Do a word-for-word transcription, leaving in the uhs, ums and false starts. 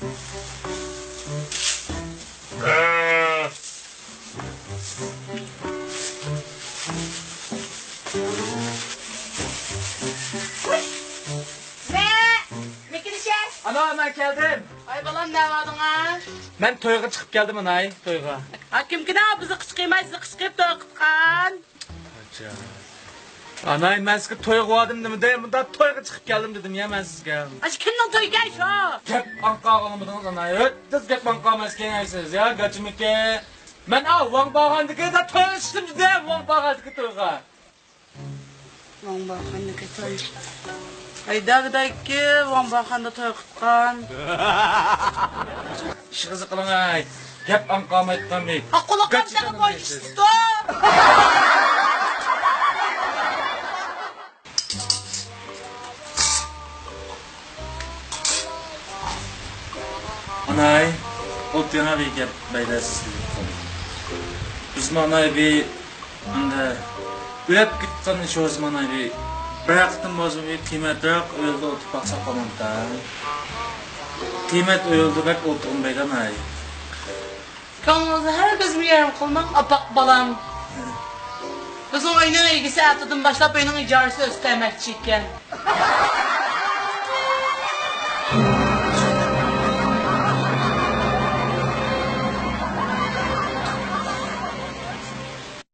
ئانا، مەن كەلدىم. ئاي بالام، نەۋاردىڭا؟ مەن تويغا چىقىپ كەلدىم، ئاناي، تويغا. ھا، كىمكىنىڭ بىزى قىچقىرماي، سىزى قىچقىرىپ توي قىلغان. ئاناي، مەن سىزگە تويغا باردىم دېمىدىم، مۇنداق تويغا چىقىپ كەلدىم دېدىم يا مەن سىزگە. ئاشۇ كىمنىڭ تويىكەن شۇ؟ گەپ ئاڭقاغا ئالمىدىڭىز، ئاناي. ھۆت، تېز گەپ ئاڭقاماس كېنەيسىز يا، گاچىمىكى. مەن ئا، ۋاڭ بارغاندىكى تويغا چىقتىم دېدىم، ۋاڭ بارغاندىكى تويغا. ۋاڭ بارخاننىڭ كېتىۋېلىش. ھەيدەگىدەككى ۋاڭ بارخاندا توي قىلغان. ئىشىڭىزنى قىلىڭ ئاي. گەپ ئاڭقامايتقان بىر. ھا، قۇلىقىم تېخى بويىشىپتۇ. ئاناي، ئولتۇرۇڭ، بىر گەپ بەيلەرسىز. بىز مانا بىر ئەمدى ئۆلۈپ كېتىدىغان شۇ زامانايۋى بىر ھەقتىن بولسا بىر قىممەترەك ئۆيلىدە ئولتۇرۇپ باقساق بولامدۇ؟ قىممەت ئۆيلىدە بەك ئولتۇرغىلى بولمايدۇ ئاناي. كۆڭلىڭىزنى ھەرگىزمۇ يېرىم قىلماڭ، ئاپاق بالام. بىزنىڭ ئۆينىڭ ئىگىسى ئەتىدىن باشلاپ ئۆينىڭ ئىجارىسىنى ئۆستۈرمەكچى ئىكەن.